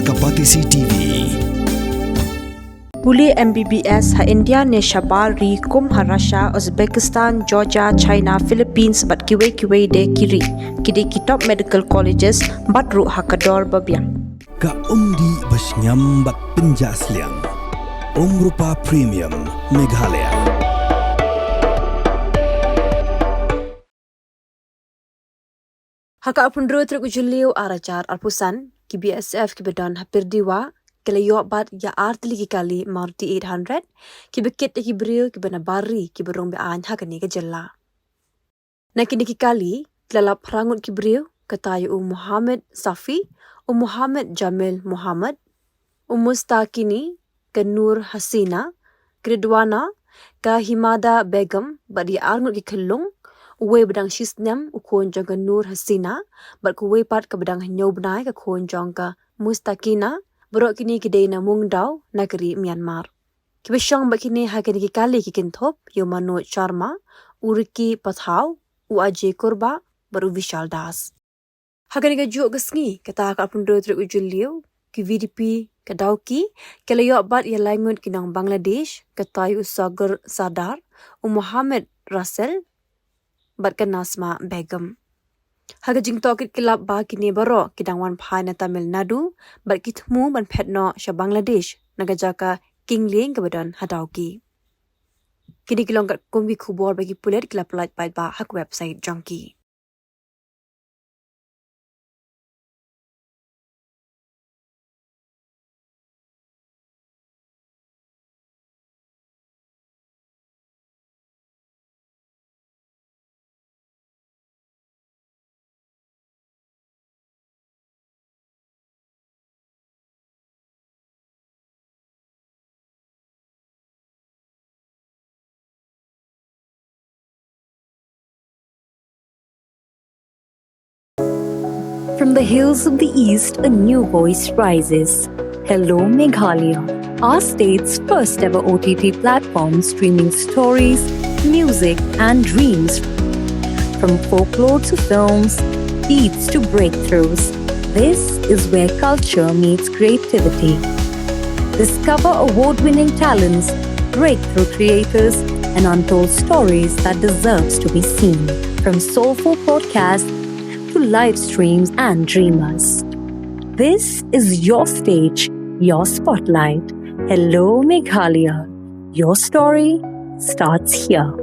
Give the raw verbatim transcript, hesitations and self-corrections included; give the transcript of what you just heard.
Kapatisi T V. Pule M B B S ha India ne shabar ri kum ha Russia, Uzbekistan, Georgia, China, Philippines bad kiwei kiwei de ki ri. Ki dei ki top medical colleges bad ruh ha ka dor ba biang. Ka umdih ba shngiam bad pynjah sliang. Umrupa Premium Meghalaya. Ha ka arphew hynriew tarik u Jylliew ar hajar arphew san, ki B S F kiba don ha Pyrdiwa ki la ïoh bat ïa ar tylli ki kali Maruti eight hundred kiba kit ïa ki briew kiba na bar ri kiba rung be-aiñ ha kane ka jylla. Na kine ki kali ki la lap phra ngut ki briew, kata ïa u Mohammed Safi, u Mohammed Jamil Mohammed, u Mustakini, ka Nur Hasina, ka Ridwana, ka Himada Begum bad ïa ar ngut ki khyllung, uwei ba dang shisnem u khun jong ka Nur Hasina bad kawei pat kaba dang hynñiew bnai ka khun jong ka Mustakina, baroh kine ki dei na Mungdaw na ka ri Myanmar. Kiba shong bad kine ha kine ki kali ki kynthup ïa u Manoj Sharma, u Ricky Pathaw, u Ajay Kurba bad u Vishal Das. Ha kane kajuh ka sngi, kata ka arphew hynriew tarik u Jylliew, ki V D P ka Dawki ki la ïoh bat ïa lai ngut ki nong Bangladesh, kata ïa u Sagar Sardar, u Mohammed Rasel bad ka Nasma Begum. Ha ka jingtohkit ki la lap ba kine baroh ki dang wan phai na Tamil Nadu bad ki thmu ban phet noh sha Bangladesh na ka jaka kynglieng kaba don ha Dawki. Kine ki long katkum ki khubor ba ki pulit ki la pynlait paidbah ha ka website jong ki. From the hills of the East, a new voice rises. Hello, Meghalaya, our state's first ever O T T platform streaming stories, music, and dreams. From folklore to films, beats to breakthroughs, this is where culture meets creativity. Discover award winning talents, breakthrough creators, and untold stories that deserves to be seen. From soulful podcasts to live streams and dreamers. This is your stage, your spotlight. Hello, Meghalaya. Your story starts here.